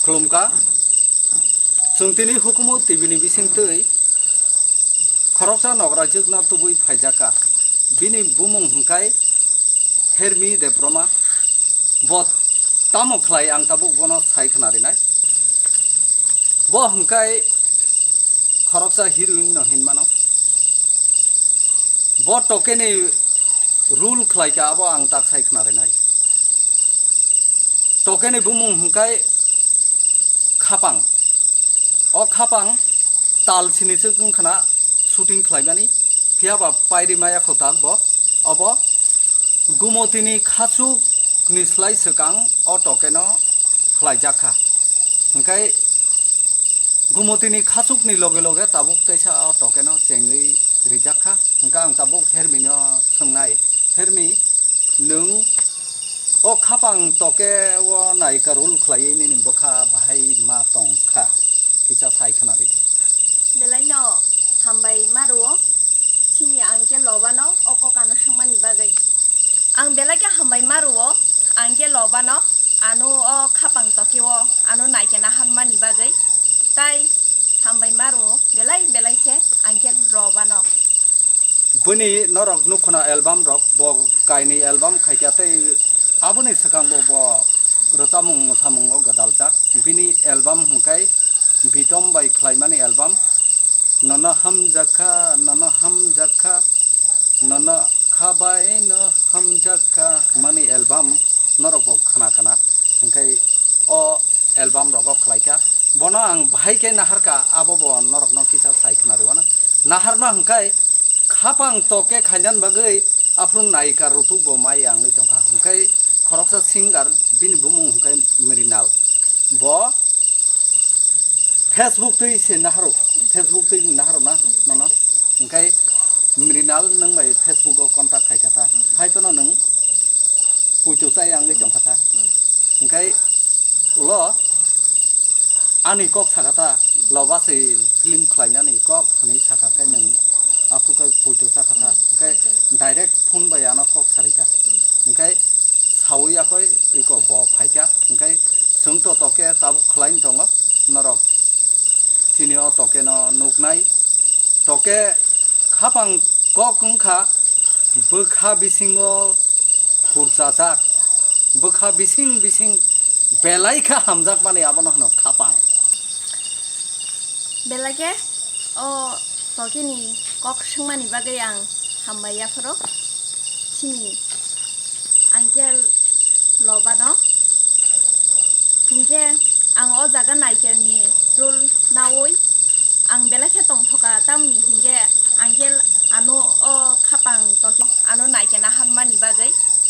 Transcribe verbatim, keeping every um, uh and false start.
Khulumkha. Chwng tini hukumu T V ni bisingtwi khoroksa nokrajwkno tubui phaijakha. Bini bumung hwnkhe Hermi Debbarma. Bo tamo khlai ang tabuk bono sai khna rinai. Bo hwnkhe khoroksa heroine no hinmano. Bo tokeni role khlaikha, abo ang tak sai khna rinai. Tokeni bumung hwnkhe Khapang. O Khapang tal sini chwk wngkhana shooting khlaimani, phiyaba pairi maya kho tak bo. Obo Gumotini khachuk ni slai swkang o tokeno khlaijakha. Hwnkhe Gumotini khachukni loge loge tabuk teisa o tokeno chengwi rijakha. Hwnkhe ang tabuk Hermino swngnai, "Hermi, nwng o Khapang toke o naika role khlaiwi nini bwkha bahai ma tongkha? Kisa sai khna ridi." Belaino hambai ma rwo. Chini ang khe lobano o kok ano swngmani bagwi. Ang belai khe hambai ma rwo, ang khe lobano ano o Khapang tokeo ano naikhe naharmani bagwi. Tai hambai ma rwo belai belai khe ang khe lobano. Bini norok nukhuna album rok, bo kainwi album khaikha tei aboni swkang bo, bo rwchapmung mwsamung o gwdaljak. Bini album hwnkhe Bitom bai khlaimani album, Nono Hamjakha, Nono Hamjakha, Nono Khabai No Hamjakha mani album norok bo khna khna. Hwnkhe o album rogo khlaikha. Bono ang bahai khe naharkha, abo bo norokno kisa sai khna rwna. Naharma hwnkhe Khapang toke khainan bagwi aphuru naika rutuk bo mai wngwi tongkha. Hwnkhe khoroksa singer, bini bumung hwnkhe Mrinal. Bo Facebook twi se naharo, Facebook twi naharo na nono. Hwnkhe Mrinal nwng bai Facebook o contact khaikha ta. Hai phano nwng puito chai wngwi tongkha ta. Hwnkhe ulo ani kok sakha ta, loba se film khlainani kok hwnwi sakha khe nwng aphuru khe puito chakha ta. Hwnkhe direct phone bai ano kok sarikha. Hwnkhe sawi yakoi iko bo phaikha. Hwnkhe chwng to toke tabuk khlaini tongo norok chini o toke no nuknai. Toke Khapang kok wngkha bwkha bisingo khurchajak, bwkha bising bising belai khe hamjakmani, abono hwno Khapang. Belai khe o tokeni kok swngmani bagwi ang hambai yapharo chini uncle lobano. Hinkhe ang o jaga naikerni role naui ang belai khe tongthoka, tamni hinkhe